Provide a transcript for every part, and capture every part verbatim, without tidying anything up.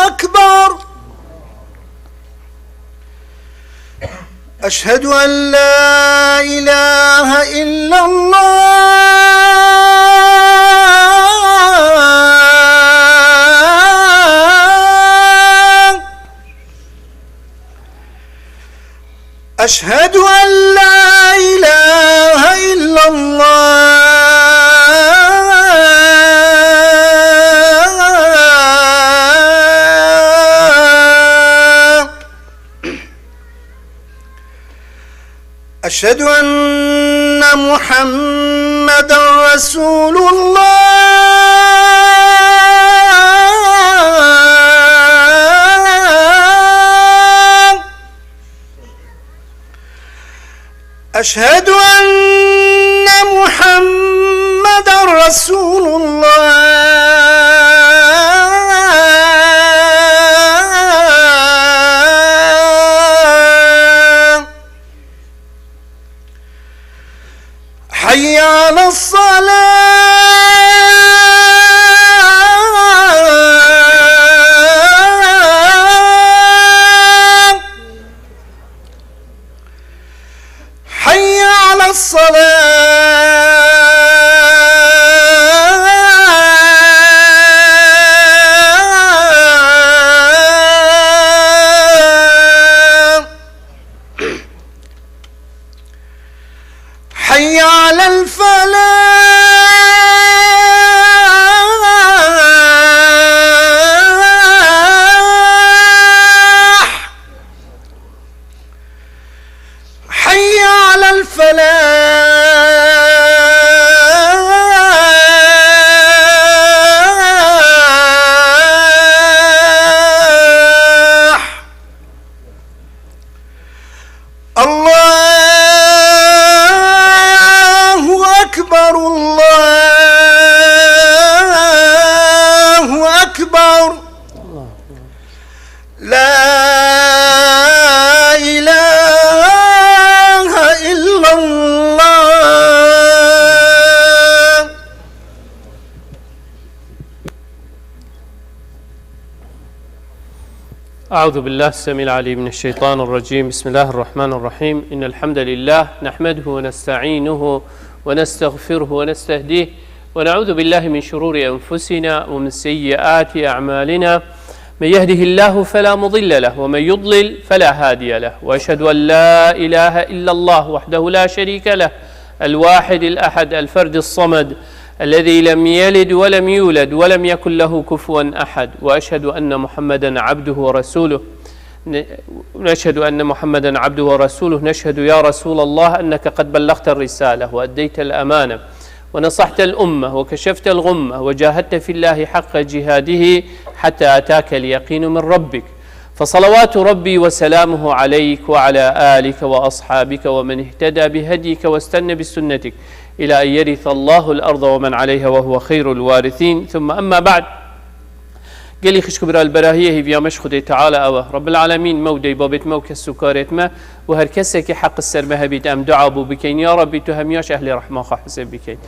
أكبر. أشهد أن لا إله إلا الله. أشهد أن لا إله إلا الله. أشهد أن محمدا رسول الله. أشهد أن محمدا رسول الله. حي على الصلاة. حي على الصلاة. حي على الفلاح. حي على الفلاح. الله أكبر، الله أكبر. لا إله إلا الله. أعوذ بالله السميع العليم من الشيطان الرجيم. بسم الله الرحمن الرحيم. إن الحمد لله نحمده ونستعينه ونستغفره ونستهديه، ونعوذ بالله من شرور أنفسنا ومن سيئات أعمالنا. من يهده الله فلا مضل له، ومن يضلل فلا هادي له، وأشهد أن لا إله إلا الله وحده لا شريك له، الواحد الأحد الفرد الصمد، الذي لم يلد ولم يولد ولم يكن له كفوا أحد، وأشهد أن محمدا عبده ورسوله. ن-، نشهد أن محمدا عبده ورسوله. نشهد يا رسول الله أنك قد بلغت الرسالة وأديت الأمانة ونصحت الأمة وكشفت الغمة وجاهدت في الله حق جهاده حتى أتاك اليقين من ربك، فصلوات ربي وسلامه عليك وعلى آلك وأصحابك ومن اهتدى بهديك واستن بسنتك إلى أن يرث الله الأرض ومن عليها وهو خير الوارثين. ثم أما بعد. Gelî xişk û bira, li berahiyê hêviya me ji Xwedê Teala ew e. Rebbil Alemîn me û dey babêt me û kes û karêt me û her kesekî heq ser me hebît, em dua bû bikeyn. Ya Rabbî, tu hemiya ji ehlê rehma xwe hisêb bikeyn.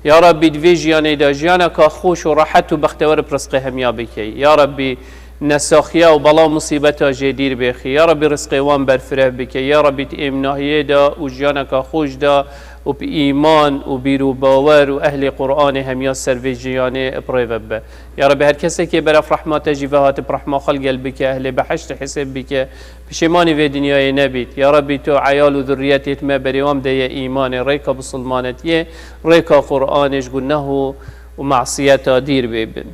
Ya Rabbî, di vê jiyanê de jiyaneka xweş û rehet û bextewer bi rizqê hemiya bikey. Ya Rabbî, nesaxiya û bela û musîbeta jê dîr bêxî. Ya Rabbî, rizqê wan berfireh bike. Ya Rabbî, tu êmnahiyê de û jiyaneka xweş de û bi îman û bîr û bawer û ehlê Qur'anê hemiya ser vê jiyanê bi rê ve bibe. Ya Rebbi, her kesekê beref rehma te jî ve hatib rehma xwe li gel bike, ehlê behiştê hisêb bike, pişêmanî vê dinyayê nebît. Ya Rebbi, tu eyal û zurriyetêt me berê wan de ye îmanê, rêka bisilmanetiyê, rêka Qur'anê, ji guneh û, û masiyeta dîr bê bin.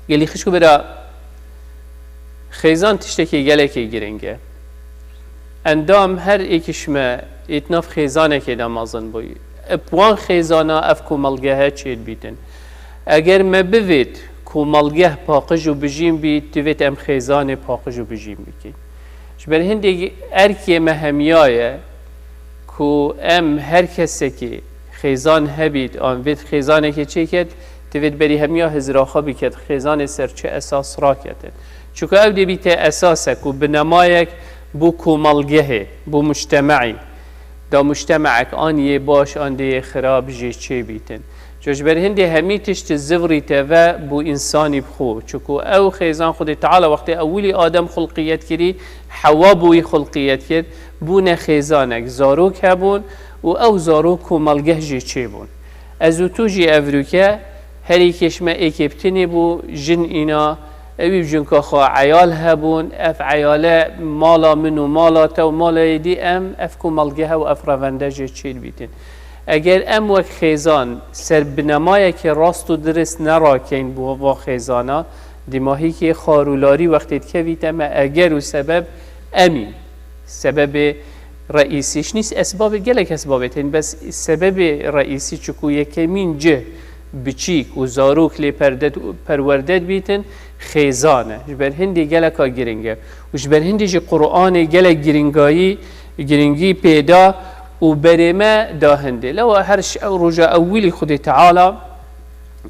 Gelî xişk û bira, xêzan tiştekî gelekî giring e. Endam her êkî ji me ê di nav xêzanekê de mezin bûyî. Bi wan xêzana ev komelgehe çêdibîtin. Eger me bivêt komelgeh paqij û bijîn bît, divêt em xêzanê paqij û bijîn bikîn. Ji ber hindê erkê me hemiya ye ku em her kesekî xêzan hebît, an vêt xêzanekê çêket, divêt berî hemiya hizra xwe biket, xêzanê ser çi esas raketin. Çunku ew dê bîte esasek û binemayek bo komelgehê, bo mujtemeî. Da mujtemeek an yê baş, an dê yê xirab jê çêbîtin. Ji ber hindê hemî tişt zivrî te ve bû însanî bi xwe. Çiku ew xêzan Xwedê Teala wextê ewilî Adem xulqiyet kirî, Hewa bû wî xulqiyet kir, bûne xêzanek, zarok hebûn û ew zarok komelgeh jî çêbûn. Ez û tu jî evrûke herî kêşme êkê bi tinê bû, jin îna, ewî bi jinka xwe eyal hebûn, ev eyale mala min û mala te û mala êdî em, ev komelgehe û ev revende jê çêdibîtin. Eger em wek xêzan ser binemayekê rast û dirist nerakeyn bo va xêzana, dîmahîkê xar û larî wextê dikevîte me eger û sebeb em în. Sebebê reîsî, şnîs esbabê, gelek esbabê tên, bes sebebê reîsî çiku yekemîn cih biçîk û zarok lê perdet-, perwerde dibîtin, xêzan e. Ji ber hindê geleka giring e. Û ji ber hindê jî Qur'anê gelek giringayî, giringî pê da û berê me da hindê. Lewa her ş-, ew roja ewilî Xwedê Teala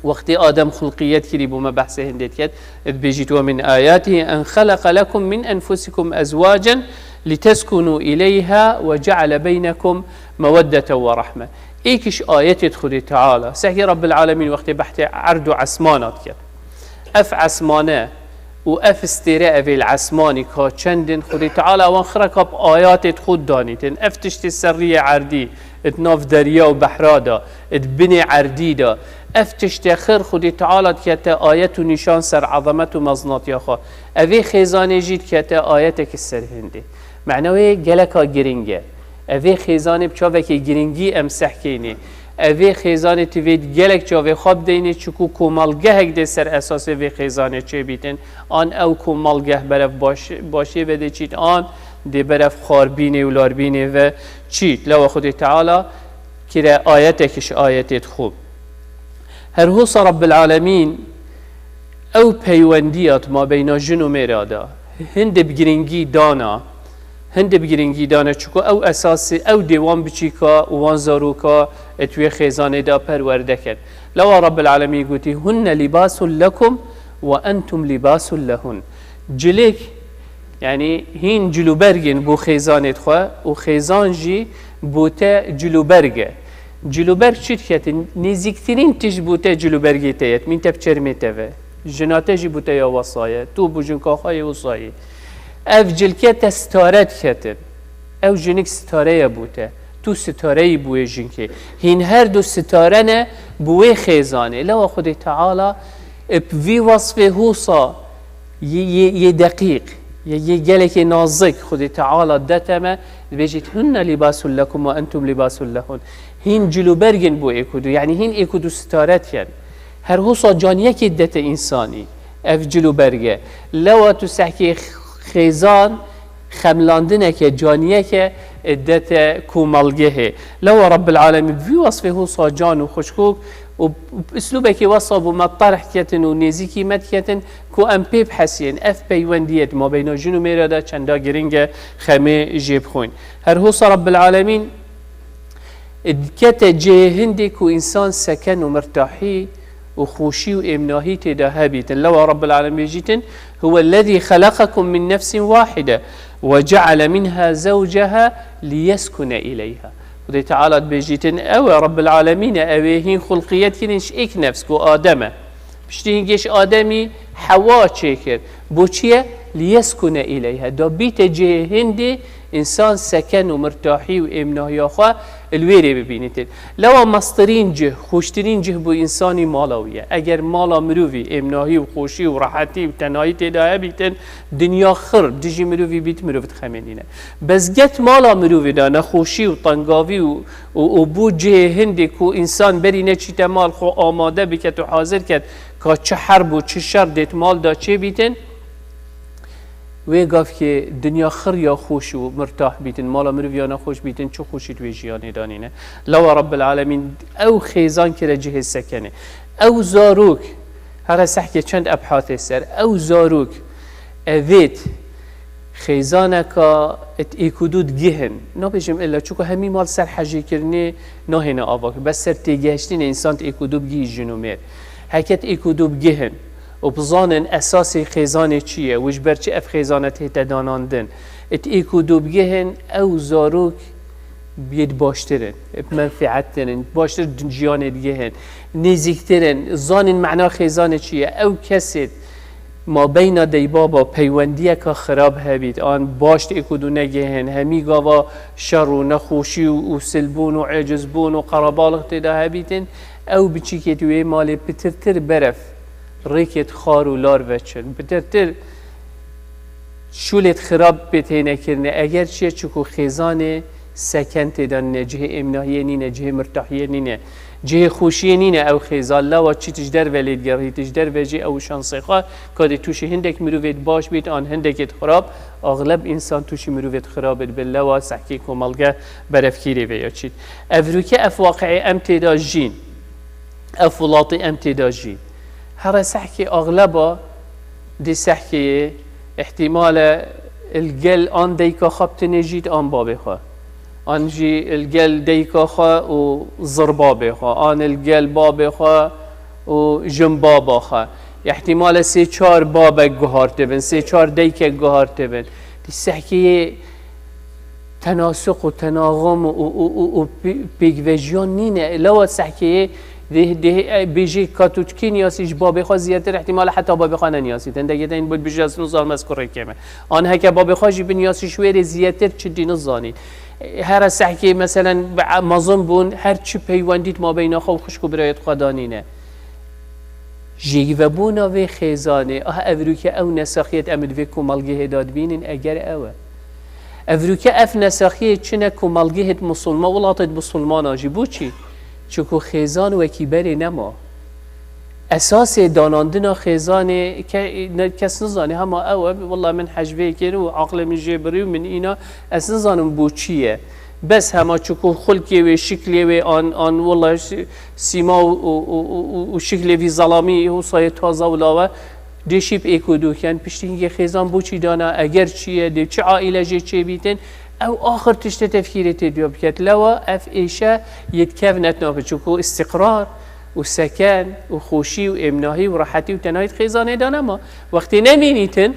wextê Adem xulqiyet kirî bû, me behsê hindê diket, dibêjît: "Ve min ayatihi en xeleqe lekum min enfusikum ezwacen liteskunu ileyha ve ceale beynekum meweddete ve rahme." Êkiş ayetê Xwedê Teala, sehkê Rabbil Alemîn wextê behtê erd û esmana diket. Ev esmane û ev stêre evê li esmanî ka çendin Xwedê Teala wan xireka bi ayatê xwe danîtin. Ev tiştê serriyê erdî, di nav derya û behra de, di binê erdî de. Ev tiştê xir Xwedê Teala dikete ayet û nîşan ser ezamet û meznatiya xwe. Evê xêzanê jî dikete ayetekî ser hindê. Mena wê geleka giring e. Evê xêzanê bi çavekê giringî em sehkênê. Evê xêzanê ti vê gelek çavê xwe bideynê, çiku komelgehek dê ser esasê vê xêzanê çêbîtin. An ew komelgeh berev baş-, başê ve dê çît, an dê berev xarbînê û larbînê ve çît. Lewa Xwedê Teala kire ayetek ji ayetê dixwe. Her hosa Rabbil Alemîn ew peywendiya di mabeyna jin û mêra de hindê bi giringî dana, hindê bi giringî dane, çiku ew esasî, ew dê wan biçîka û wan zaroka et wê xêzanê de perwerde ket. Lewa Rabbil Alemîn gotî: "Hunne libasun lekum ve entum libasun lehun." Cilêk, yanî hîn cilûbergên bo xêzanê xwe û xêzan jî bo te cilûberg e. Cilûberg çi diketin? Nêzîktirîn tişt bo te cilûbergê te ye, mîn te bi çermê te ve. Jina te jî bo te ya wesa ye. Tu bo jinka xwe yê wisa yî. Ev cilke te sitare diketin. Ew jinik sitare ye bo te. Tu sitare yî bo wê jinkê. Hîn her du sitare ne bo wê xêzanê. Lewa Xwedê Teala bi vî wesfê hosa yê, yê, yê deqîq, yê, yê gelekê nazik Xwedê Teala dete me, dibêjît: "Hunne libasun lekum ve entum libasun lehun." Hîn cilûbergin bo êk û du, yanî hîn êk û du sitare diyen. Her hosa caniyekê dete însanî, ev cilûberg e. Lewa tu sehkê xêzan, xemlandineke, caniyeke, e, dete komelgehê. Lewa Rabbil Alemîn vî wesfê hosa can û xuşkok û, û bi uslûbekê wesa bo me terh ketin û nêzîkî me diketin ku em pê bihesiyên. Ev peywendiyê di mabeyna jin û mêra de çenda giring e, xemê jê bixwîn. Her hosa Rabbil Alemîn dikete cihê hindê ku însan seken û mirtahî û xweşî û êmnahî tê de hebîtin. Lewa Rabbil Alemîn bêjîtin: "Huwellezî xeleqekum min nefsin wahide ve ceale minha zewceha liyeskune ileyha." Xwedê Teala dibêjîtin, ew e, Rabbil Alemîn e, ew ê hîn xulqiyet kirin ji êk nefs ku Adem e. Piştî hingê ji Ademî Hewa çêkir. Bo çi ye? Liyeskune ileyha. Da bîte cihê hindê însan seken û mirtahî û êmnahiya xwe li wê rê bibînîtin. Lewa mestirîn cih, xweştirîn cih bo însanî mala wî ye. Eger mala mirovî êmnahî û xweşî û rehetî û tenayî tê de hebîtin, dinya xir dijî mirovî bît, mirov dixemênîne. Bes get mala mirovî de nexweşî û tengavî û, û, û bû cihê hindê ku însan berî neçîte mal xwe amade biket û hazir ket ka çi herb û çi şer dê di mal de çêbîtin, wê gavkê dinya xir ya xweş û mirtah bîtin, mala mirov ya nexweş bîtin, çi xweşî di wê jiyanê de nîne. Lewa Rabbil Alemîn ew xêzan kire cihê sekenê. Ew zarok, here sehkê çend ebhatê ser, ew zarok, evêt, xêzaneka it êk û du digihin. Nabêjim illa, çuku hemî mal ser hejêkirinê nahêne ava, bes ser têgihiştinê însan it êk û du bigihî jin û mêr. Heke it êk û du bigihin û bizanin esasê xêzanê çi ye, wê ji ber çi ev xêzane tête danandin. It êk û du bigihin, ew zarok Yêd baştir in, bi menfîet tênin, baştir jiyanê digihên, nêzîktir in, zanîn mena xêzanê çi ye. Ew kesêd mabeyna deybaba peywendiyeka xirab hebît, an baş êk û du negihên, hemî gava şer û nexweşî û, û silbûn û êcizbûn û qerebalix tê de hebîtin, ew biçîkêd wê malê pitirtir berev rêkêd xar û lar veçin. Pitirtir şûlêd xirab pê têne kirine. Eger çi ye, çiku xêzanê seken tê de nîne, cihê êmnahiyê nîne, cihê mirtahiyê nîne, cihê xweşiyê nîne ew xêzan. Lewa çî tu ji derve lê digerî, tu ji derve jî ew şansê xwe, kadê tu jî hindek mirovêd baş bît, an hindekêd xirab, axleb însan tu jî mirovêd xirabêd bin. Lewa sehkê komelge berevkîrê vê ya çît. Evrûke ev waqiê em tê de jîn. Ev welatê em tê de jî. Here sehkê axleba dê sehkê yê, îhtîmal e li gel an deyka xwe bi tinê jît an babê xwe. An jî li gel deyka xwe û zirbabê xwe. An li gel babê xwe û jinbaba xwe. Îhtîmal e sê çar babek guhar têbin, sê çar deykek guhar têbin. Dê sehkê yê tenasuk û tenaxum û, û, û, û pê-, pêkvejiyan nîne. Lewa sehkeyê dê, dê, e, bêjî ka tu çikî niyasî ji babê xwe ziyadtir îhtîmal e heta babê xwe neniyasî. Hindekê te yên bibêje ez nizanim ez kurê kêm e. An heke babê xwe jî biniyasî ji wê rê ziyadtir çi dî nizanî. Here sehkê meselen bi-, mezin bûn, her çi peywendît mabeyna xwe û xwişk û birayêt xwe danîne. Jêvebûna vê xêzanê, ah evrûke ew nesaxiyet em di vê komelgehê de dibînin, eger ew e. Evrûke ev nesaxiyê çine komelgehêd musulman, welatêd musulmana jî. Bo çî? Çiku xêzan wekî berê nema. Esasê danandina xêzanê ke-, ne, kes nizane, hema ew e, wela min hej vê kir û aqlê min jê birî û min îna, ez nizanim bo çi ye. Bes hema çiku xulkê wê, şiklê wê an, an wela ş-, sîma û, û, û, û, û, û şiklê vî zelamî û sayê taze û lawe dê şî bi êk û du ken. Piştî hingê xêzan bo çî dana, eger çi ye, dê çi aîle jê çêbîtin, ew axir tiştê tefkîrê tê diyo biket. Lewa ev êşe yê dikevnet navê, çiku îstîqrar û seken û xweşî û êmnahî û rehetî û tenahî di xêzanê de nema. Wextê nemînîtin,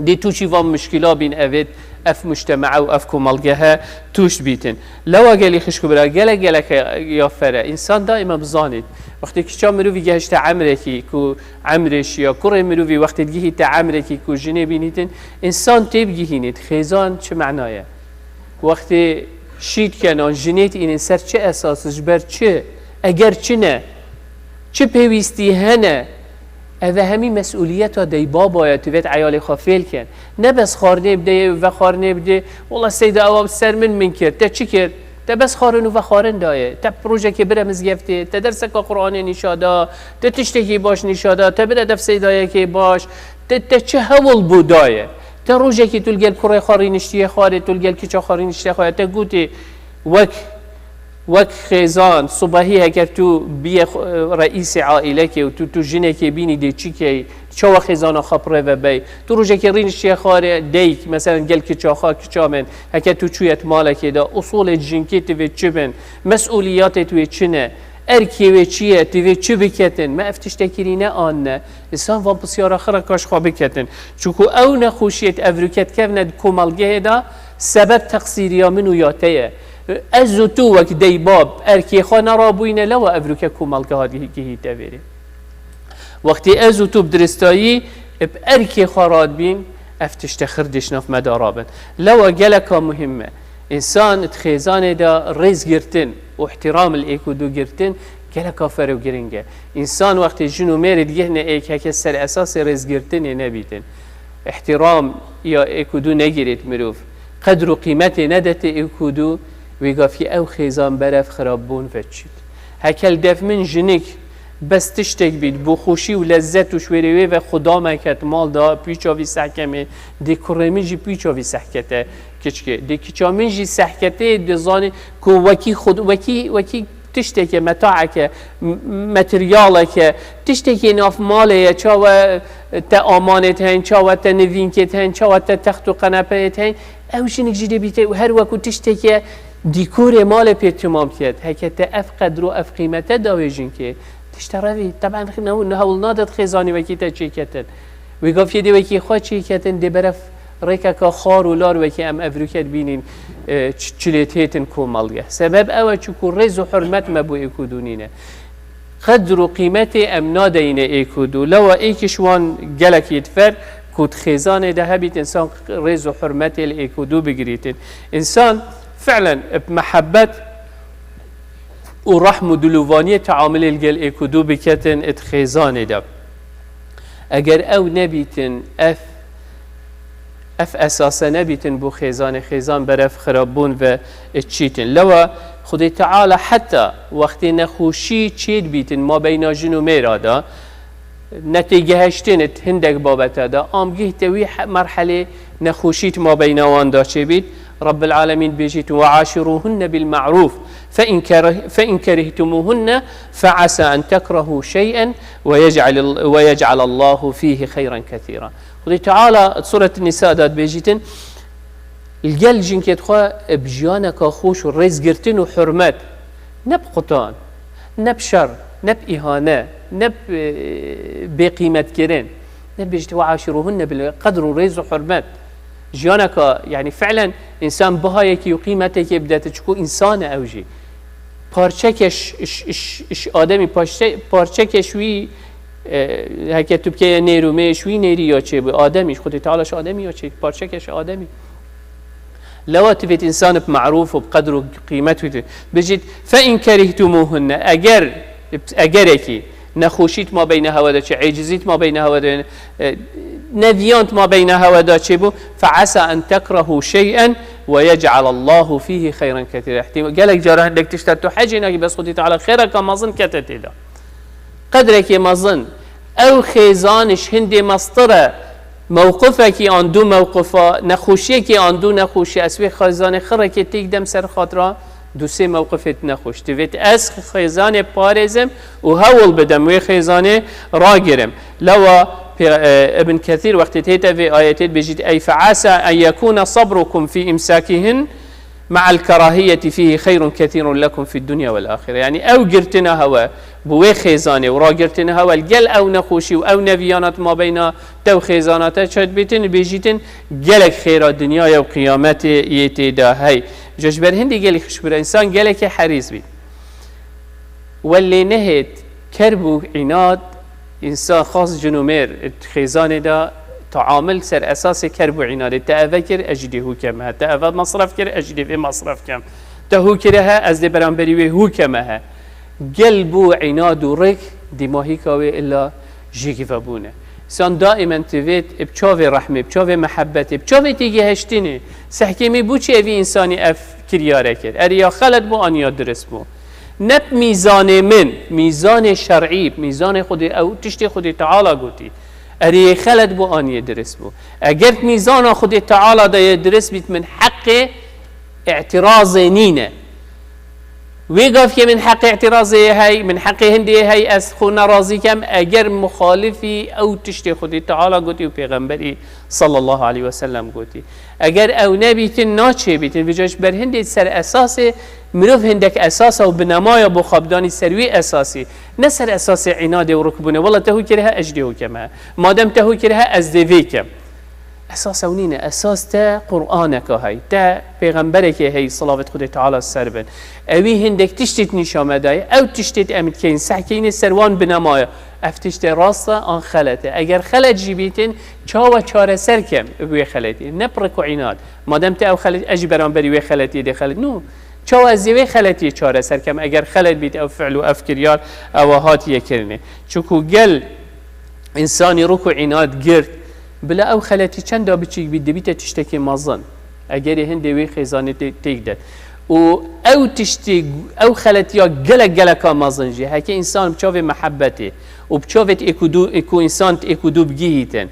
dê tûşî van muşkîla bîn evêt, ev mujtemea û ev komelgehe tûş bîtin. Lewa gelî xişk û bira, gelek gelek ya fere. Însan daîma bizanît. Wextê kiça mirovî gehişte emrekî ku emrê şiya, kurê mirovî wextê digihîte emrekî ku jinê bînîtin, însan tê bigihînît, xêzan çi mena ye? Wextê şît kenan jinêt înên ser çi esas, ji ber çi? Eger çi ne? Çi pêwîstî hene? Eve hemî mesûliyeta deybaba ye, tu vêt eyalê xwe fêl ken. Ne bes xwarinê bidê, vexwarinê bidê, wela seyda ewa bi ser min min kir, te çi kir? Te bes xwarin û vexwarin daye. Te rojekê bire mizgeftê, te derseka Qur'anê nîşa da, te tiştekî baş nîşa da, te bire def seydayekê baş, te, te çi hewl bû daye. Te rojekê tu li gel kurê xwe rîniştiye xwarê, tu li gel kiça xwe rîniştiye xwarê, te gotê wek, wek xêzan, subahî heger tu biyê xwe, reîsê aîlekê û tu, tu jinekê bînî dê çi key, çawa xêzana xwe bi rê ve bey. Tu rojekê rîniştiye xwarê, deyk, meselen gel kiça xwe, kiça min, heke tu çûyet malekê de, usulê jinkê tu vê çi bin, mesûliyatê tu wê çi ne, erkê wê çi ye, tu vê çi biketin, me ev tiştekî rî ne an ne. Însan van pisyara xira kaş xwe biketin. Çiku ew nexweşiyê di evrûke dikevne di komelgehê de sebeb teqsîriya min û ya te ye. Ez û tu wek deybab erkê xwe nerabûyne lewa evrûke komelgeha gihîte vêrê. Wextê ez û tu bi diristayî bi erkê xwe radibîn, ev tişte xir dê ji nav me de rabin. Lewa geleka muhîm e. Însan di xêzanê de rêzgirtin û îhtîram li êk û du girtin geleka ferû giring e. Însan wextê jin û mêrê digihne êk heke ser esasê rêzgirtinê nebîtin, îhtîram ya êk û du negirêt mirov, qedr û qîmetê nedetê êk û du, wê gavkî ew xêzan berev xirabûn veçît. Heke li dev min jinik bes tiştek bît, bo xweşî û lezzet û ji wêrê wê ve xwe dame ket mal da, pîça vî sehkemê, dê kurê min jî pîça vî sehkete kiçkê. Dê kiça min jî sehketê dizanê ku wekî xwe, wekî, wekî tişteke, metaeke, m-, materyaleke, tiştekê nav malê ye, çawa te amanêt heyn, çawa te nivînkêt heyn, çawa te text û qenepeyêt heyn. Ew jinik jî dê bîte û her wekû tişteke dîkorê malê pê timam ket. Heke te ev qedr û ev qîmete dawê jinkê, tişte revî. Teben ne, ne hewl nadet xêzanî wekî te çêketin. Wê gavkê dê wekî xwe çêketin, dê berev Rêkeka xar û lar wekî em evrûke dibînîn, e, ç-, çilê têtin komelgeh. Sebeb ew e, çunku rêz û hurmet me bo êk û dû nîne. Qedr û qîmetê em nadeyîne êk û dû. Lewa êk ji wan gelek yê difer ku di xêzanê de hebît, însan rêz û hurmetê li êk û dû bigirîtin. Însan fi'len bi mehebet û rehm û dilovaniyê teamilê li gel êk û dû biketin di xêzanê de. Eger ew nebîtin, ev, ev esase nebîtin bo xêzanê, xêzan berev xirabûn ve çîtin. Lewa Xwedê Teala heta wextê nexweşî çêdibîtin mabeyna jin û mêra de, netêgehiştin di hindek babete de, amgîh te wî he-, merhelê nexweşî di mabeyna wan de çêbît. Rabbil Alemîn bêjît, "Ve aşiruhunne bil ma'ruf, fe in kereh-, fe in kerihtumuhunne, fe asa en tekrehu şey'en ve yec'al-, ve yec'alallahu fihi xeyran kethîra." Xwedê Teala di Suret Nîsa de dibêjîtin, li gel jinkê xwe bi jiyaneka xweş û rêzgirtin û hurmet, ne bi qutan, ne bi şer, ne bi îhane, ne bi, e, bêqîmetkirin, ne bêjît, "Ve aşiruhunne bil qedr û rêz û hurmet." Jiyaneka, yanî fi'len însan bihayekî û qîmetekê bidete, çunku însan e ew jî. Parçeke ş-, ş-, ş-, ş-, ademî, parçe-, parçeke ji wî, e, heke tu bikeye nêr û mêş wî nêrî ya çêbû. Ademî, ji Xwedê Teala ji ademî ya çê, parçeke ji ademî. Lewa tivêt însan bi merûf û bi qedr û qîmet wî tu. Bijît, "Fe in kerîhtumuhunne", eger, egerekî nexweşî di mabeyna hewe de çê, êcizî di mabeyna hewe de, e, neviyan di mabeyna hewe de çêbû, "Fe asa en tekrehu şey'en ve yec'alallahu fihi xeyran kethîra." Îhtim-, gelek cara hindek tişta tu hecê nakî, bes Xwedî Teala xêreka mezin kete tê de. Qedrekê mezin, ew xêzan ji hindê mestir e, mewqifekî an du mewqifa, nexweşiyekî an du nexweşî, ez wê xêzanê xirekê têk dem ser xatira du sê mewqifê nexweş. Divêt ez xêzanê parêzim û hewl bidim wê xêzanê ragirim. Lewa pê-, e, Ibn Kethîr wextê tête vê ayetê dibêjît, "Ey fe asa en yekûne sabrukum fî imsâkihin ma'al kerahiyeti fîhi xeyrun kethîrun lekum fîd dunya vel axire." Yanî ew girtina hewe bi wê xêzanê û ragirtina hewe li gel ew nexweşî û ew neviyana di mabeyna te û xêzana te çêdibîtin, bêjîtin gelek xêra dinyaya û qiyametê yê tê de hey. Ji ber hindê gelî xişbira însan gelekê herîs bî. We lê nehêt kerb û înad, însan xas cin û mêr di xêzanê de teamil ser esasê kerb û înadê. Te eve kir, ez jî dê hû kem he. Te eve mesref kir, ez jî dê vê mesref kem. Te hû kire he, ez dê beramberî wê hû keme he. Gel bû înad û rik, dîmahîka wê illa jêkî vebûne. Însan daîmen divêt bi çavê rehmê, bi çavê mehebetê, bi çavê têgihiştinê. Sehkê me bû çi evî însanî ev kiryare kir? Erê ya xelet bû an ya dirist bû? Ne bi mîzanê min, mîzanê şer'î, mîzanê Xwedê, ew tiştê Xwedê Teala gotî. Erê yê xelet bû an yê dirist bû? Eger mîzana Xwedê Teala de yê dirist bît, min heqê îtirazê nîne. Wê gavkê min heqê îtirazê yê hey, min heqê hindê yê hey, ez xwe nerazî kem, eger muxalifî ew tiştê Xwedê Teala gotî û Pêxemberî sallallahu aleyhi ve sellem gotî. Eger ew nebîtin, naçêbîtin. Vêca ji ber hindê ser esasê, mirov hindek esasa û binemaya bo xwe bidanî ser wî esasî. Ne ser esasê înadê û rikbûnê. Wela te hû kirihe, ez jî dê hû keme. Madem te hû kirihe, ez dê vê kem. Esas ew nîne. Esas te Qur'aneka hey. Te pêxemberekê hey, silavêt Xwedê Teala ser bin. Ewî hindek tiştê nîşa me daye. Ew tiştê em dikeyin, sehkeyînê ser wan binemaya. Ev tiştê rast e an xelet e? Eger xelet jî bîtin, çawa çareser kem bi wê xeletiyê? Ne bi rik û înad. Madem te ew xelet, ez jî beramberî wê xeletiyê dê xelet. No. Çawa ez ê wê xeletiyê çareser kem? Eger xelet bît ev fi'l û ev kiryar, ewa hatiye kirinê. Çunku gel însanî rik û înad girt, bila ew xeletî çenda biçîk bît, dibîte tiştekê mezin. Egerê hindê wê xêzanê tê-, têk de. Û ew tiştî, ew xeletiya gelek geleka mezin jî, heke însan bi çavê mehebetê û bi çavê êk û dû, ku însan êk û dû bigihîtin,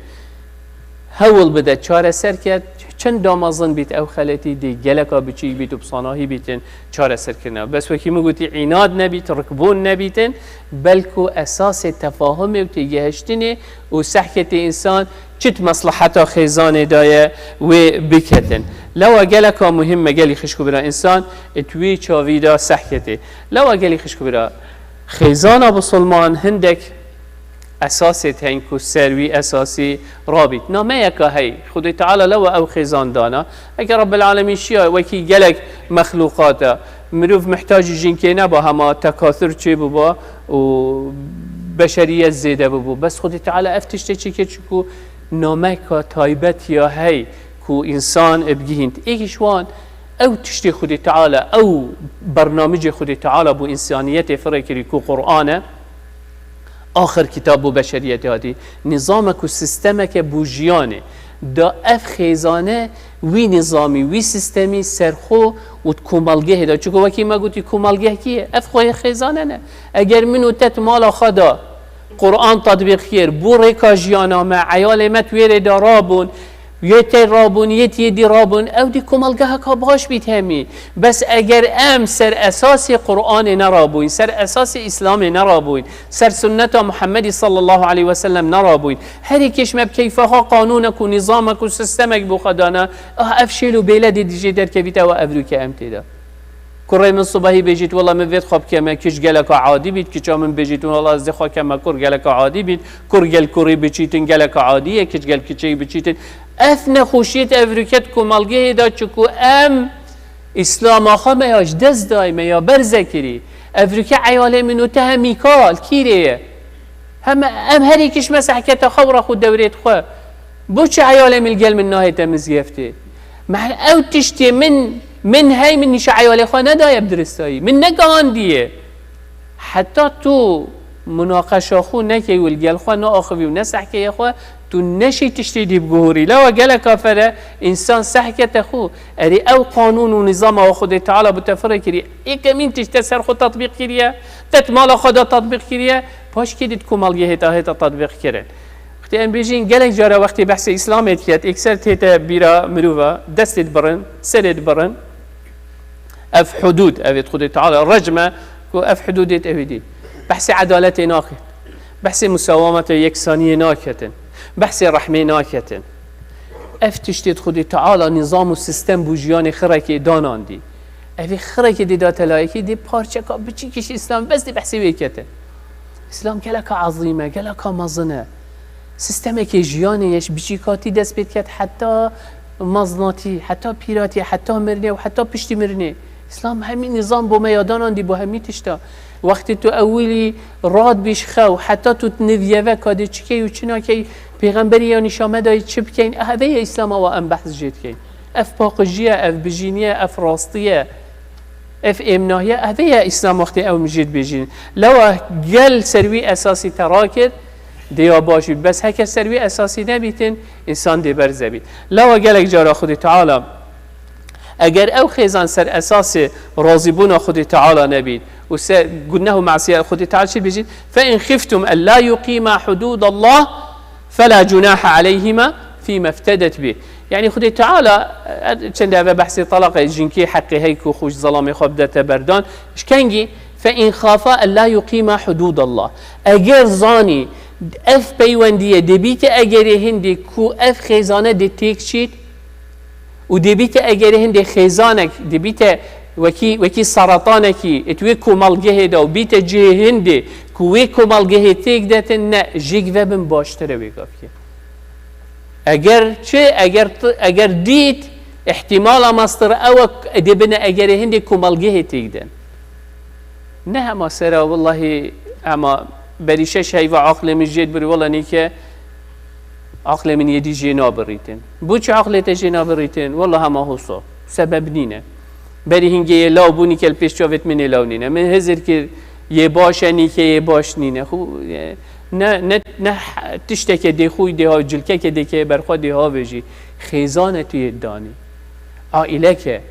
hewl bide çareser ke, çend damezin bît ew xeletî dê geleka biçîk bît û bi sanahî bîtin çareserkirina. Bes wekî min gotî, înad nebît, rikbûn nebîtin, belku esasê tefahumê û têgihiştinê û sehketê însan çi di mesleheta xêzanê de ye wê biketin. Lewa geleka muhîm me gelî xişk û bira, însan di wî çavî de sehketê. Lewa gelî xişk û bira, xêzana bisilman hindek esasê tên ku ser wî esasî rabît. Nameyeka hey, Xwedê Teala lewa ew xêzan dana. Eke Rabbil Alemîn şiya wekî gelek mexlûqata, mirov mihtacî jinkê neba, hema tekathur çêbiba û beşeriyet zêde bibo. Bes Xwedê Teala ev tiştê çêkir, çiku nameka taybet ya hey ku însan bigihînt. Êkî ji wan ew tiştê Xwedê Teala, ew bernamicê Xwedê Teala bo însaniyetê firê kirî ku Qur'an e. Axir kitab bo beşeriyetê hatî. Nîzamek û sîstemeke bo jiyanê. Da ev xêzane wî nîzamî, wî sîstemî ser xwe û di komelgehê de. Çunku wekî me gotî, komelgeh kî ye? Ev xweyê xêzane ne. Eger min û te di mala xwe de Qur'an tetbîq kir, bo rêka jiyana me, eyalê me di wê rê de rabûn, yê tê rabûn, yê tê dî rabûn, ew dî komelgeheka baş bît hemî. Bes eger em ser esasê Qur'anê nerabûyn, ser esasê Îslamê nerabûyn, ser sunneta Muhammedî sallallahu aleyhi ve sellem nerabûyn, herî kêş me bi keyfa xwe qanûnek û nîzamek û sistemek bo xwe dana, ah, ev şêl û bêle dê dijê derkevît, ew evroke em tê de. Kurê min sibehî bêjît, wela min vêt xwe bikeme kiç, geleka adî bît, kiça min bêjît, wela ez dê xwe keme kur, geleka adî bît, kur gel kurî biçîtin, geleka adî ye, kiç gel kiçeyî biçîtin. Ev nexweşiyê di evroke di komelgehê de, çiku em Îslama xwe me ya ji dest dayî, me ya berze kirî. Evroke eyalê min û te hemî kal, kîrê ye? Hem, em herî kiş me sehketa xwe û rex û dewrêt xwe. Bo çi eyalê min li gel min nahête mizgeftê? Me ew tiştê min, min hey min nîşa eyalê xwe nedaye bi diristayî. Min negihandiye. Heta tu munaqeşa xwe nekey û li gel xwe neaxivî û nesehkeye xwe, tu neşî tiştê dî biguhorî. Lewa geleka fere însan sehkete xwe. Erê ew qanûn û nîzama wa Xwedê Teala bi te firê kirî. Êkemîn tişt te ser xwe tetbîq kiriye, te di mala xwe de tetbîq kiriye, paşkê dî di komelgehê te hête tetbîq kirin. Wextê em bêjin, gelek cara wextê behsê Îslamê diket, êkser tête bîra mirova, destê dibirin, serê dibirin. Ev hudûd, ev ê Xwedê Teala recm e, ku ev hudûdê ew ê dî. Behsê edaletê naket. Behsê musawametê, yeksaniyê naketin. Behsê rehmê naketin. Ev tiştê Xwedê Teala nîzam û sistem bo jiyanê xirekê danandî. Evê xirekê dê date layekî, dê parçeka biçîkî ji Îslam bes dê behsê wê ketin. Îslam geleka ezîm e, geleka mezin e. Sistemekê jiyanê ye, ji biçîkatî dest pê diket heta mezinatî, heta pîratî, heta mirinê û heta piştî mirinê. Îslam hemî nîzam bo me ya danandî bo hemî tişta. Wextê tu ewilî radbî ji xew, heta tu di niviyeveka dê çi key û çi nakey, pêxemberî ya nîşa me dayî çi bikeyn, ev heve ye Îslama wa em behs jê dikeyn. Ev paqijî ye, ev bijînî ye, ev rastî ye, ev êmnahî ye, ev ê ye Îslam wextê ew min jê dibêjîn. Lewa gel ser wî esasî te rakir, dê ya baş bît. Bes heke ser wî esasî nebîtin, însan dê berze bît. Lewa gelek cara Xwedê Teala, eger ew xêzan ser esasê razîbûna Xwedê Teala nebît û ser guneh û masiyet Xwedê Teala çi dibêjît? Fe in xiftum ella yuqîma hudûdallah, فلا جناح عليهما فيما افتدت به. Yanî Xwedê Teala, e, çende eve behsê talaqê, jinkê heqê hey ku xwe ji zelamê xwe bidete berdan. Ji kengî? Fe in xafa ella yuqîma hudûdallah. Eger zanî ev peywendiyê dê bîte egerê hindê ku ev xêzane dê têk çît, û dê bîte egerê hindê xêzanek, dê bîte wekî, wekî seretanekî, êt wê komelgehê de û bîte cihê hindê ku wê komelgehê têk detin, ne, jêk vebin baştir e wê gavkê. Eger çi, eger t-, eger dît, îhtîmala mestir ew e, dê bine egerê hindê komelgehê têk den. Ne hema sera, wellahî, hema berî şeş heyva aqlê min jê dibirî, wella nîke aqlê min yê dî jê nabirîtin. Bo çi aqlê te jê nabirîtin? Wella hema hosa. Sebeb nîne. Berî hingê yê law bû, nîke li pêş çavêt min ê law nîne. Min hizir kir yê baş e, nîke yê baş nîne. Xu, e, ne, ne, ne h-, tişteke dê xûy dê ha, cilkeke dê keye ber xwe dê ha vejî. Xêzane tu yê danî. Aîleke,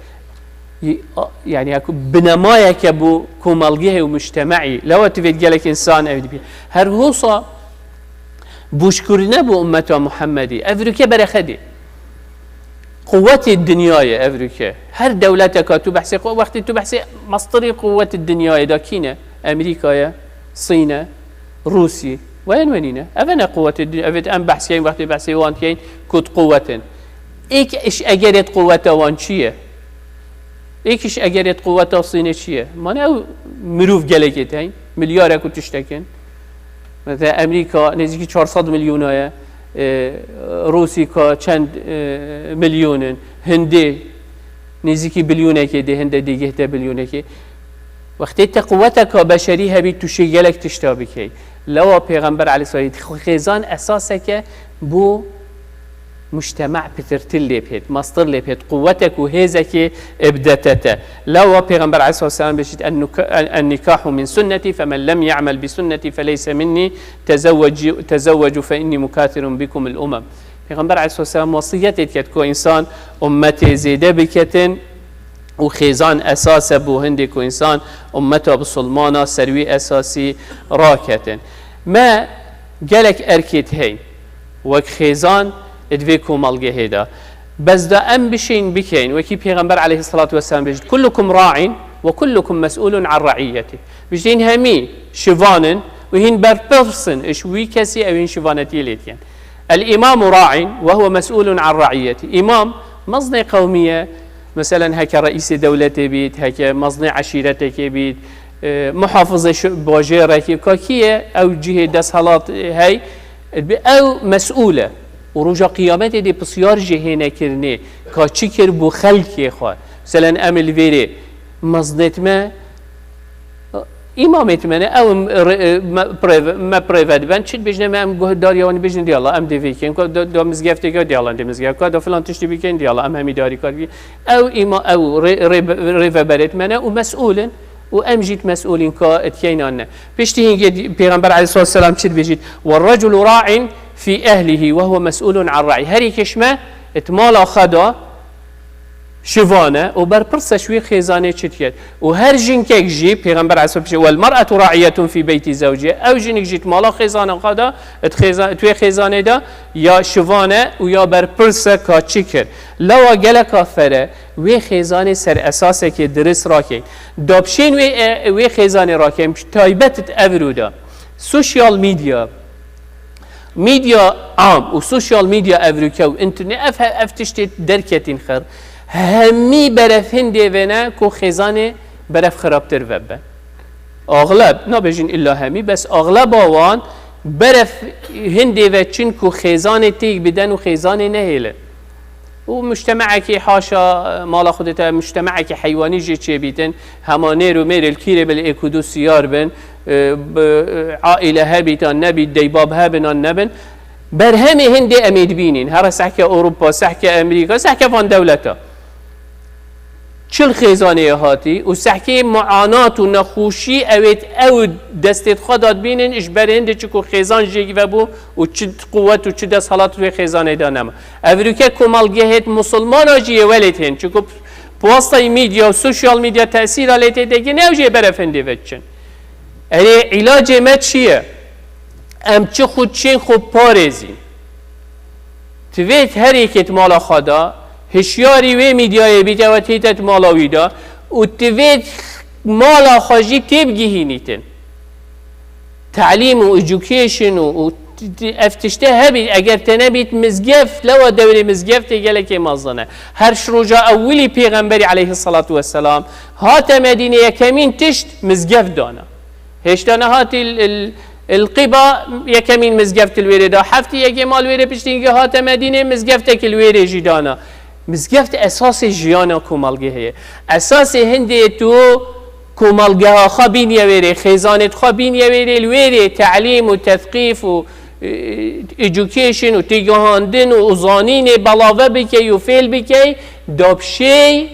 y-, a-, yanî ya ku binemayeke bo komelgehê û mujtemeî, lewa tu vê gelek însan ew dibî. Her hosa bûşkirine bo ummeta Muhammedî. Ev rûke berexe dê. Quwetê dinyayê ev rûke. Her dewleteka tu behsê qu-, wextê tu behsê mestirî quwetê dinyayê de kî ne? Emerîka ye, Sîn e, Rûsî. Weyên wenîne. Ev ne quwetê dinya, ev em behsiyên wextê behsê wan dikeyn ku di quwet in. Êk iş egerê di quweta wan çi ye? Êk iş egerê di quweta Sînê çi ye? Mane ew mirov gelekê tên, milyarek û tiştek in. Mesela Amerîka nêzîkî çar sed milyona ye, e, Rûsîka çend, e, milyon in, Hindê nêzîkî bilyonekê dê, Hindê dê gihte bilyonekê. Wextê te quweteka beşerî hebî, tu şê gelek tişta bikey. Lewa Pêxember aleyhisselam xêzan esaseke bo mujtema pitirtir lê bihêt, mastir lê bihêt, quwetek û hêzekê bidete te. Lewa Pêxember aleyhisselam bêjit, "En-, en-, en-nikahu min sunneti, femen lem ya'mel bi sunneti feleyse minni, tezewwecu, tezewwecu fe inni mukasirun bikumul umem." Pêxember aleyhisselam wesiyetê diket ku însan ummetê zêde biketin û xêzan esas e bo hindê ku însan ummeta bisilmana ser wî esasî raketin. Me gelek erkê heyn wek xêzan di vê komelgehê de. Bes da em bişên bikeyn, wekî Pêxember aleyhisselatu vesselam bêjit, "Kullukum ra'in ve kullukum mes'ulun an ra'iyyeti." Bişên hemî şivan in û hîn berpirs in ji wî kesî ew hîn şivanetiyê lê dikin. "El imamu ra'in ve huve mes'ulun an ra'iyyeti." Îmam mezinê qewmî ye. Meselen heke reîsê dewletê bît, heke mezinê eşîretekê bît, e, muhafizê şi-, bajêrekê, ka kî ye, ew cihê desthilat, e, hey, bi ew mes'ûl e. Û roja qiyametê dê pisyar jê hêne kirinê, ka çi kir bo xelkê xwe. Meselen em li vêrê mezinêt me, îmamêt me ne, ew em re-, me preve-, me preve diben, çi dibêjine me em guhdariya wan bêjin, diyala, em dê vê kên, ka da, da mizgeftê ka diyala, dê mizgeft, ka da filan tiştî bikên, diyala, em hemî darîkar bî. Ew îma-, ew rê-, rê-, rêveberêt me ne û mes'ûl in û em jî mes'ûlîn ka etkeynan ne. Piştî hingê di-, Pêxember aleyhissalatu vesselam çi dibêjit? "Ve reculu ra'in fi ehlihi ve huve mes'ulun an ra'i." Her yekê ji me di mala xwe de şivan e û berpirs e ji wî xêzanê çi diket. Û her jinkek jî, Pêxember aleyhisselam bêje, "Wel mer'etu ra'iyetun fî beyti zewciha." Ew jinik jî di mala xêzana xwe de, di xêza-, di wê xêzanê de ya şivan e û ya berpirs e ka çi kir. Lewa geleka fere wê xêzanê ser esasekê dirist rakeyn. Da bişên wê, e, wê xêzanê rakeyn, taybet di evro de. Sosyal medya, Medya am û sosyal medya evrûke û înternet, ev, ev tiştê derketîn xir. Hemî beref hindê vêne ku xêzanê beref xirabtir vebe. Axleb, nabêjin illa hemî, bes axleba wan beref hindê ve çin ku xêzanê têk biden û xêzanê nehêlin. û mujtemaekî haşa mala Xwedê te, mujtemaekî heywanî jî çêbîtin, hema nêr û mêr li kîrê bil êk û du siyar bin, e, bi, e, aîle hebît an nebît, deybab hebin an nebin. Berhemê hindê em ê dibînin. Here sehke Ewropa, sehke Amerîka, sehke van dewleta. Çil xêzanê ye hatî û sehkê muanat û nexweşî ewêt ew destê xwe da dibînin, ji ber hindê çi ku xêzan jê vebû û çi quwet û çi desthilat wê xêzanê de nema. Evrûke komelgehêt musulmana jî yê welêt hên. Çiku bi wastayî medya û sosyal medya tesîra lê tê degî ne ew jê berefendê ve diçin. Erê, îlacê me çi ye? Em çi xwe çên xwe parêzîn? Divêt her yekê di mala xwe de hişyarî wê medyayê bît, ew tête di mala wî de û divêt mala xwe jî têbigihînîtin. Telîm û education û, û t-, t-, ev tişte hebît, eger te nebît mizgeft, lewa dewrê mizgeftê gelekê mezin e. Her ji roja ewilî Pêxemberî aleyhisselatu vesselam hate Medînê yekemîn tişt mizgeft dana. Hêşta nehatî il, il, il Qiba yekemîn mizgeft li wêrê da. Heftî yekê mal wêrê piştî hingê hate Medînê mizgeftek li wêrê jî dana. Mizgeft esasê jiyana komelgehê ye. Esasê hindê tu komelgeha xwe bîniye wêrê, xêzanê xwe bîniye wêrê, li wêrê telîm û tethqîf û, e, education û têgihandin û, û zanînê belave bikey û fêl bikey, da bi şey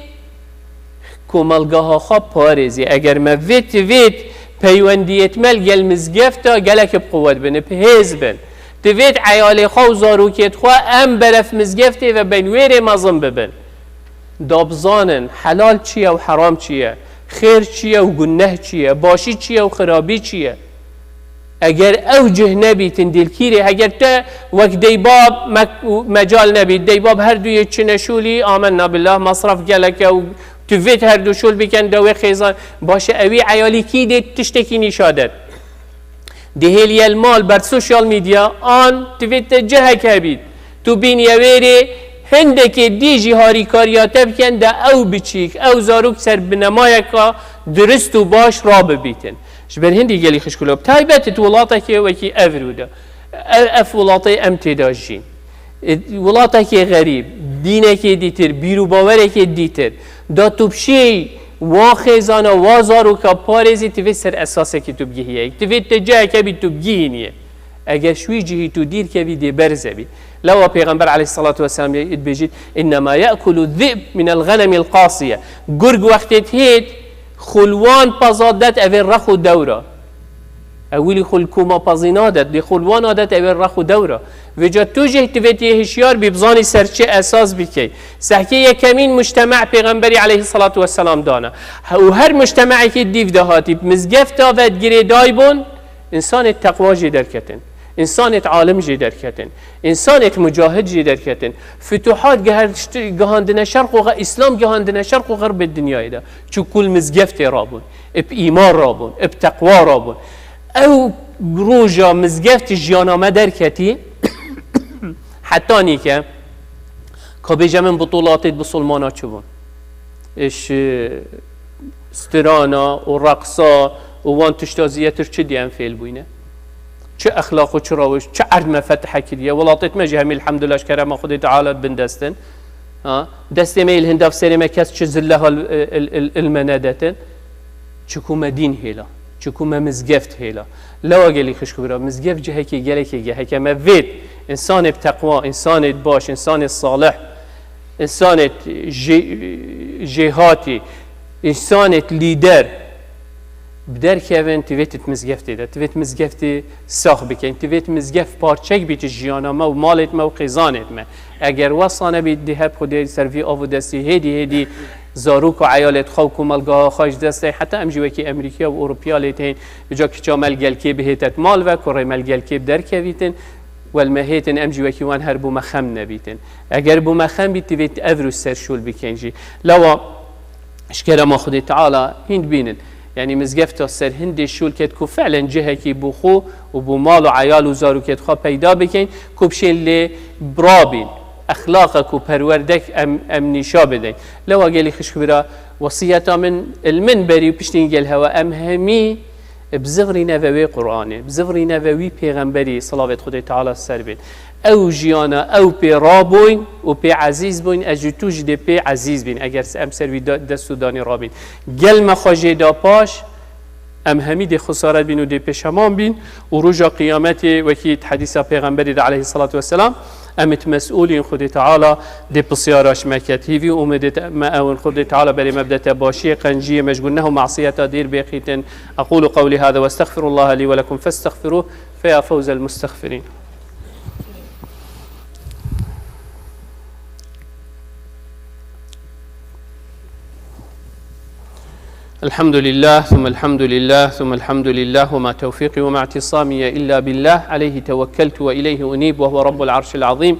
komelgeha xwe parêzî. Eger me vêt, vêt peywendiyêt me li gel mizgefta gelek bi quwet bin, bi hêz bin. Divêt eyalê xwe û zarokêt xwe em beref mizgeftê ve bên wêrê mezin bibin. Da bizanin helal çi ye û heram çi ye, xêr çi ye û guneh çi ye, başî çi ye û xirabî çi ye. Eger ew cih nebîtin dîlkîrê, heger te wek deybab me-, mecal nebît, deybab her duyê çine şûlî, amenna billah, mesref gelek e û tu vêt her du şûl bikin de wê xêzan, baş e, ewî eyalî kî dê tiştekî nîşadet. Dihêliye li mal ber sosyal medya an tu vêt te cihek hebît. Tu bîniye wêrê hindekê dî jî harîkariya te bikin de ew biçîk, ew zarok ser binemayeka dirist û baş rabibîtin. Ji ber hindî gelî xişkûlo, bi taybet di welatekê wekî ev rû de. Ev, ev welatê em tê de jîn. Welatekê xerîb, dînekê dîtir, bîr û bawerekê dîtir. Da tu bişêy, wa xêzana, wa zaroka parêzî, tu vê ser esasekî tu bigihiyê. Tu vê te ciheke bî tu bigihîniyê. Eger ji wî cihî tu dîr kevî dê berze bî. Lewa Pêxember aleyhissalatu vesselam yê dibêjît, "Innema ye'kulu zib minel ghanemil qasiye." Gurg wextê dihêt, xulwan paza det evê rex û dewra. Ewilî xul kuma pazî nadet, lê xulwan adet evê rex û dewra. Vêca tu jî tu vê tiyê hişyar bî, bizanî ser çi esas bikey. Sehkê yekemîn mujtema Pêxemberî aleyhissalatu vesselam dana. He, û her mujtemekî dîv de hatî, mizgefta ve girêday bûn, Însanê teqwa jê derketin. Însanê alim jê derketin. Însanê mucahid jê derketin. Futuhat gehert-, gihandine şerq û xer-, Îslam gihandine şerq û xerbê dinyayê de. Çi ku li mizgeftê rabûn, ib îman rabûn, ib teqwa rabûn. Ew roja mizgeft jiyana me derketî, heta nîke, ka bêje min butulatê bisulmana çi bûn? Iş, e, strana û reqsa û wan tişta zî yetir çi diye em fêl bûyne? Çi exlaq û çi rawiş, çi erd me fetih kiriye? Welatêt me jî hemî elhamdulillah ji kerema Xwedê Teala di bin dest in. Ha? Destê me yê li hinda serê me kes çi zilleha il, il, il, il me nedetin. Çiku me dîn hêla. Çiku me mizgeft hêla. Lewa gelî xişk û bira, mizgeft cihekê gelekê geheke me vêt. Însanê bi teqwa, însanê baş, însanê salih, însanê jê-, jêhatî, însanê lîder bi derkevin, tivêt mizgeftê de, tivêt mizgeftê sax bikin, tivêt mizgeft parçek bît jiyana me û malêt me û qêzanêt me. Eger wesa nebît, dê hep Xwedê ser vî av û destî hêdî hêdî zarok û eyalêt xwe û komelgeha xwe ji dest dey. Heta em jî wekî Emerîkiya û Ewropiya lê tên, îca kiça me li gelkê bihêtet mal ve, kurê me li gelkê bi derkevîtin, wel me hêtin em jî wekî wan her bû me xem nebîtin. Eger bû me xem bît, divêt ev rû serşûl bikin jî. Lewa ji kerema Xwedê Teala hîn dibînin. Yanî mizgefta ser hindê şûl ket ku fi'len cihekî bo xwe û bo mal û eyal û zarokêt xwe peyda bikin, ku bişên lê birabîn. Exlaqek û perwerdek em, em nîşa bidin. Lewa gelî xişk bira, wesiyeta min, il min berî û piştî gel hewa em hemî bizivirîne ve wê Qur'anê, bizivirîne ve wî pêxemberî, silavêt Xwedê Teala ser bên. Ew jiyana ew pê rabûyn û pê ezîz bûyn, ez jî tu jî dê pê ezîz bîn, eger em ser wî de-, dest û danî rabîn. Gel me xwe jê da paş, em hemî dê xesaret bîn û dê pêşeman bîn û roja qiyametê wekî di hedîsa pêxemberî de aleyhissalatu vesselam, em it mes'ûlîn Xwedê Teala dê pisyara ji me ket. Hîvî û umêdê me ew in Xwedê Teala berê me bidete başiyê, qenciyê me ji guneh û masiyeta dîr bêxîtin. أقول قولي هذا وأستغفر الله لي ولكم فاستغفروه فيا فوز المستغفرين. الحمد لله ثم الحمد لله ثم الحمد لله وما توفيقي وما اعتصامي إلا بالله عليه توكلت وإليه أنيب وهو رب العرش العظيم.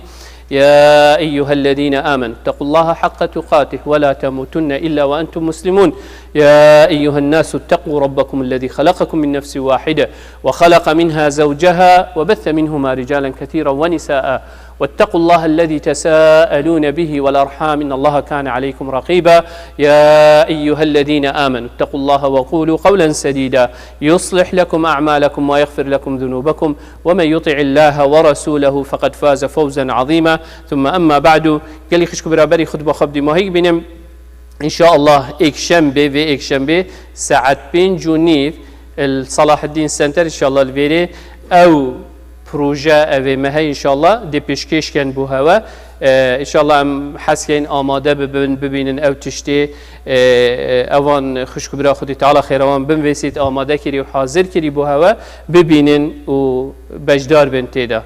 يا أيها الذين آمنوا اتقوا الله حق تقاته ولا تموتن إلا وأنتم مسلمون. يا أيها الناس اتقوا ربكم الذي خلقكم من نفس واحدة وخلق منها زوجها وبث منهما رجالا كثيرا ونساء واتقوا الله الذي تساءلون به والأرحام إن الله كان عليكم رقيبا. يا أيها الذين آمنوا اتقوا الله وقولوا قولا سديدا يصلح لكم أعمالكم ويغفر لكم ذنوبكم ومن يطع الله ورسوله فقد فاز فوزا عظيما. ثم أما بعد. Gelî xişk û biraberî xutba xwe bi dîmahî bînim. Înşaallah êkşembê, vê êkşembê saet pênc û nîv li Salaheddin Center înşaallah li vêrê ew proje evê me heye înşaallah dê pêşkêş ken bo hewe. Ee, înşaallah em hez keyin amade bibin, bibînin ew tiştê. Ee, evan xişk û bira Xwedê Teala xêra wan bimvêsît amade kirî û hazir kirî bo hewe bibînin û beşdar bin tê de.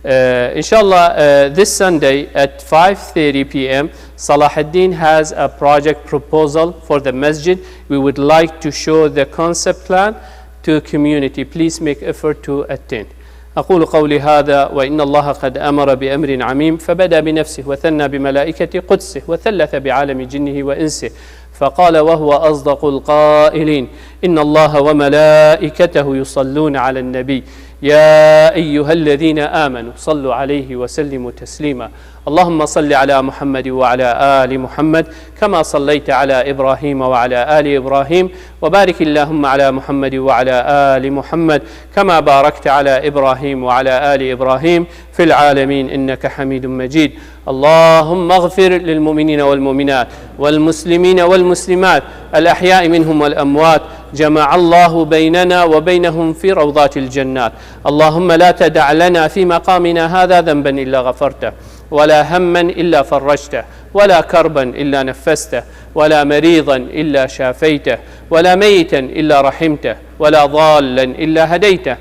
Uh, inshallah, uh, this Sunday at five thirty p m, Salahuddin has a project proposal for the masjid. We would like to show the concept plan to community. Please make effort to attend. أقول قولي هذا، وإن الله قد أمر بأمر عميم، فبدأ بنفسه، وثنى بملائكة قدسه، وثلث بعالم جنه وإنسه، فقال وهو أصدق القائلين: إن الله وملائكته يصلون على النبي، يا أيها الذين آمنوا صلوا عليه وسلموا تسليما. اللهم صل على محمد وعلى آل محمد كما صليت على إبراهيم وعلى آل إبراهيم، وبارك اللهم على محمد وعلى آل محمد كما باركت على إبراهيم وعلى آل إبراهيم في العالمين إنك حميد مجيد. اللهم اغفر للمؤمنين والمؤمنات والمسلمين والمسلمات الأحياء منهم والأموات، جمع الله بيننا وبينهم في روضات الجنات. اللهم لا تدع لنا في مقامنا هذا ذنبا إلا غفرته، ولا هما إلا فرجته، ولا كربا إلا نفسته، ولا مريضا إلا شافيته، ولا ميتا إلا رحمته، ولا ضالا إلا هديته.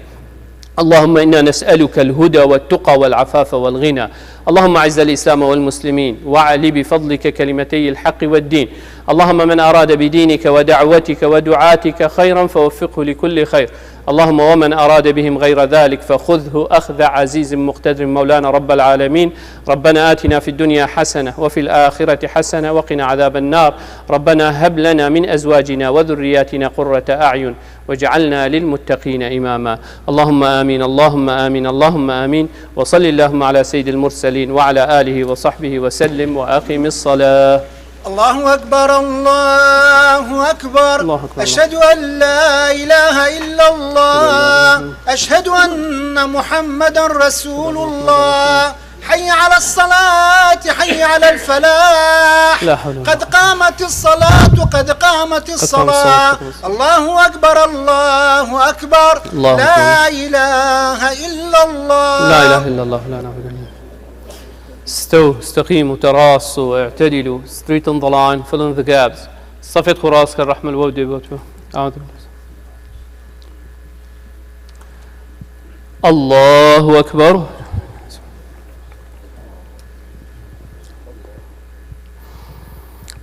اللهم إنا نسألك الهدى والتقى والعفاف والغنى. اللهم أعز الإسلام والمسلمين، وأعل بفضلك كلمتي الحق والدين. اللهم من أراد بدينك ودعوتك ودعاتك خيرا فوفقه لكل خير. اللهم ومن أراد بهم غير ذلك فخذه أخذ عزيز مقتدر. مولانا رب العالمين، ربنا آتنا في الدنيا حسنة وفي الآخرة حسنة وقنا عذاب النار. ربنا هب لنا من أزواجنا وذرياتنا قرة أعين واجعلنا للمتقين إماما. اللهم آمين، اللهم آمين، اللهم آمين. وصل اللهم على سيد المرسلين وعلى آله وصحبه وسلم وأقم الصلاة. الله أكبر، الله أكبر. الله أكبر. أشهد أن لا إله إلا الله. أشهد أن محمدا رسول الله. حي على الصلاة، حي على الفلاح. لا حول ولا قد قوة. قامت الصلاة، قد قامت قد قامت الصلاة، الصلاة. قد قامت الصلاة. الله أكبر، الله أكبر. الله لا أكبر. إله إلا الله. لا إله إلا الله، لا نعبد إلا الله. استووا، استقيموا، تراصوا، اعتدلوا، straighten the line, fill in the gaps. الصف يدخل راسك الرحمة الودي بوتو. أعوذ بالله. الله أكبر.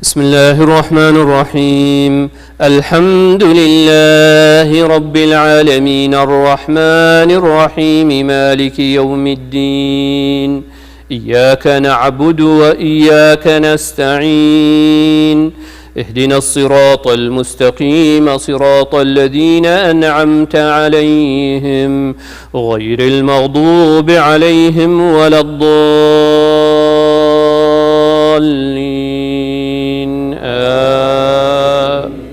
بسم الله الرحمن الرحيم. الحمد لله رب العالمين، الرحمن الرحيم، مالك يوم الدين. إياك نعبد وإياك نستعين. اهدنا الصراط المستقيم، صراط الذين أنعمت عليهم، غير المغضوب عليهم ولا الضالين. آمين.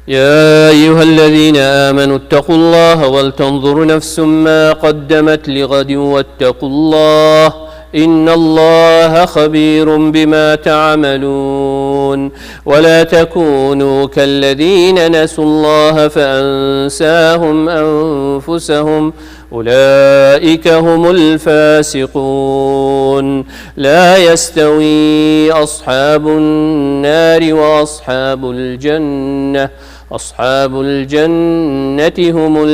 يا أيها الذين آمنوا اتقوا الله ولتنظر نفس ما قدمت لغد واتقوا الله، إن الله خبير بما تعملون. ولا تكونوا كالذين نسوا الله فأنساهم أنفسهم، أولئك هم الفاسقون. لا يستوي أصحاب النار وأصحاب الجنة، أصحاب الجنة هم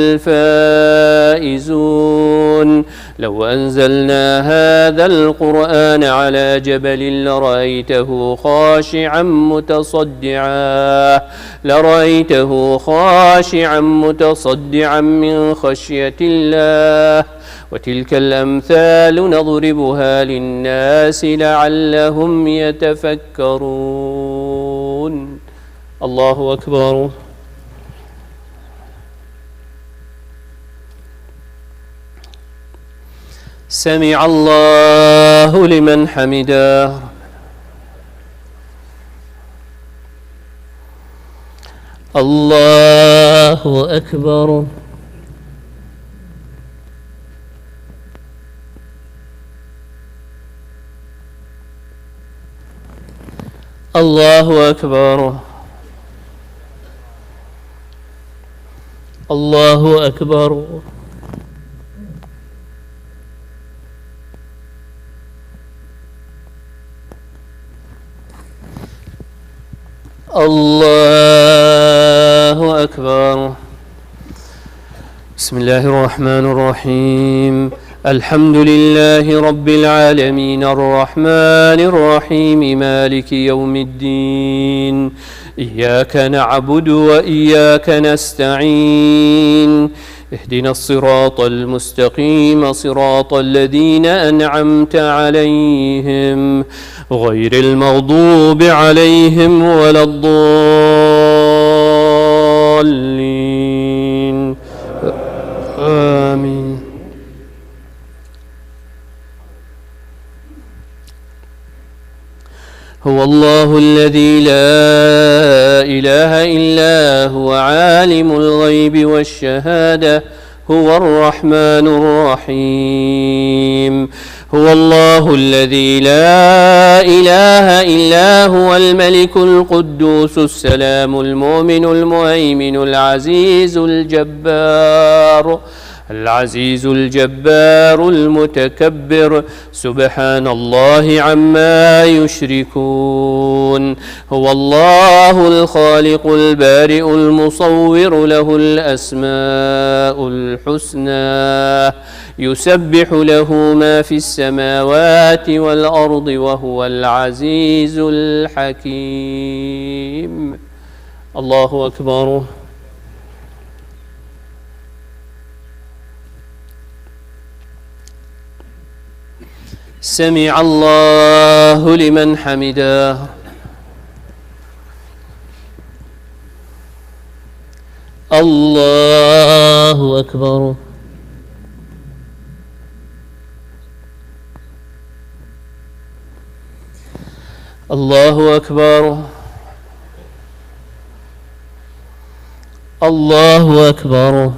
الفائزون. لو أنزلنا هذا القرآن على جبل لرأيته خاشعا متصدعا، لرأيته خاشعا متصدعا من خشية الله. وتلك الأمثال نضربها للناس لعلهم يتفكرون. الله أكبر. سمع الله لمن حمده. الله أكبر. الله أكبر. الله أكبر. الله أكبر. بسم الله الرحمن الرحيم. الحمد لله رب العالمين، الرحمن الرحيم، مالك يوم الدين. إياك نعبد وإياك نستعين. اهدنا الصراط المستقيم، صراط الذين أنعمت عليهم، غير المغضوب عليهم ولا الضالين. آمين. هو الله الذي لا إله إلا هو، عالم الغيب والشهادة، هو الرحمن الرحيم. هو الله الذي لا إله إلا هو، الملك القدوس السلام المؤمن المهيمن العزيز الجبار، العزيز الجبار المتكبر، سبحان الله عما يشركون. هو الله الخالق البارئ المصور، له الأسماء الحسنى، يسبح له ما في السماوات والأرض، وهو العزيز الحكيم. الله أكبر. سمع الله لمن حمده. الله أكبر. الله أكبر. الله أكبر.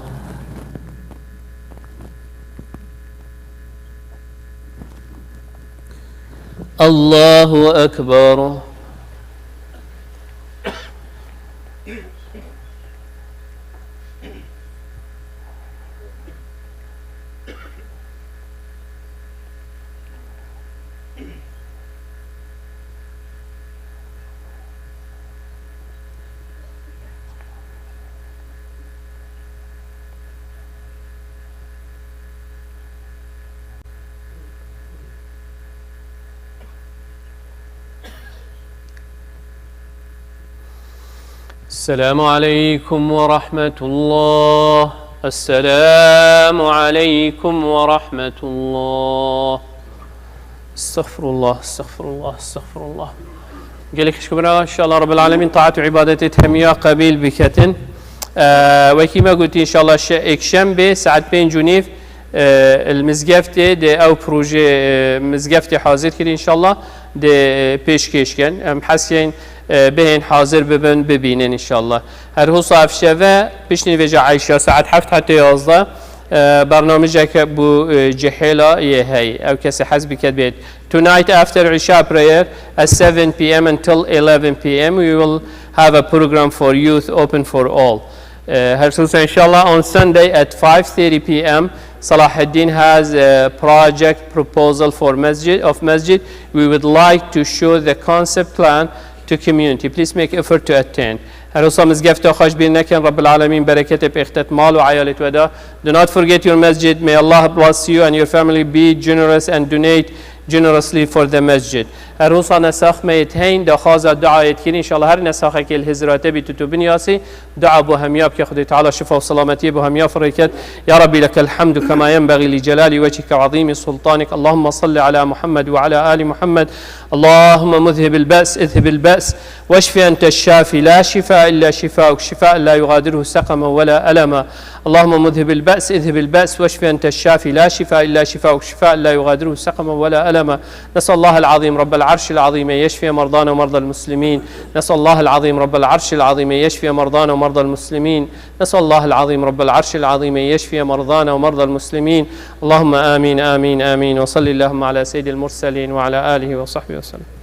الله أكبر. السلام عليكم ورحمة الله. السلام عليكم ورحمة الله. استغفر الله، استغفر الله، استغفر الله. Gelek xişk bira, inşallah Rabbil Alemin taat û ibadetê hemiya qebîl biketin. Eee, wekî me gotî, inşallah şe-, êkşembe saet pênc û nîv, eee, li Mizgeftê de ew proje, eee, Mizgeftê hazir kirî, inşallah de, eee, pêşkêş ken. Em hez keyn, eee, bihên hazir bibin, bibînin, inşallah. Her hosa ev şeve, piştî nivêja Eyşa, saet heft heta yazdeh, eee, bernamijeke bo, eee, cihêla yê hey. Ew kesê hez biket bêt. Tonight after Isha prayer at seven p m until eleven p m, we will have a program for youth open for all. Uh, her hususan, inshallah, on Sunday at five thirty p m, Salahuddin has a project proposal for masjid, of masjid. We would like to show the concept plan to community. Please make effort to attend. Her wisa mizgefta xwe ji bîr nekin, Rabbil Alemîn bereketê pêxtet mal û eyalê we de. Do not forget your masjid. May Allah bless you and your family. Be generous and donate generously for the masjid. Her wisa nesax me yê heyn daxwaza duayê dikin. Înşallah her nesaxekê li hizira te bî tu tu binyasî. Dua bo hemiya bike, Xwedê Teala şifa û selametiyê bo hemiya firê ket. Ya Rabbi, lekel hamdu kema yenbegî li celali wechike û azîmî sultanik. Allahumma salli ala Muhammed ve ala ali Muhammed. اللهم مذهب البأس، اذهب البأس، واشف أنت الشافي، لا شفاء إلا شفاؤك، شفاء لا يغادره سقما ولا ألما. اللهم مذهب البأس، اذهب البأس، واشف أنت الشافي، لا شفاء إلا شفاؤك، شفاء لا يغادره سقما ولا ألما. نسأل الله العظيم رب العرش العظيم أن يشفي مرضانا ومرضى المسلمين. نسأل الله العظيم رب العرش العظيم أن يشفي مرضانا ومرضى المسلمين. نسأل الله العظيم رب العرش العظيم أن يشفي مرضانا ومرضى المسلمين. اللهم آمين، آمين، آمين. وصل اللهم على سيد المرسلين وعلى آله وصحبه وسلم.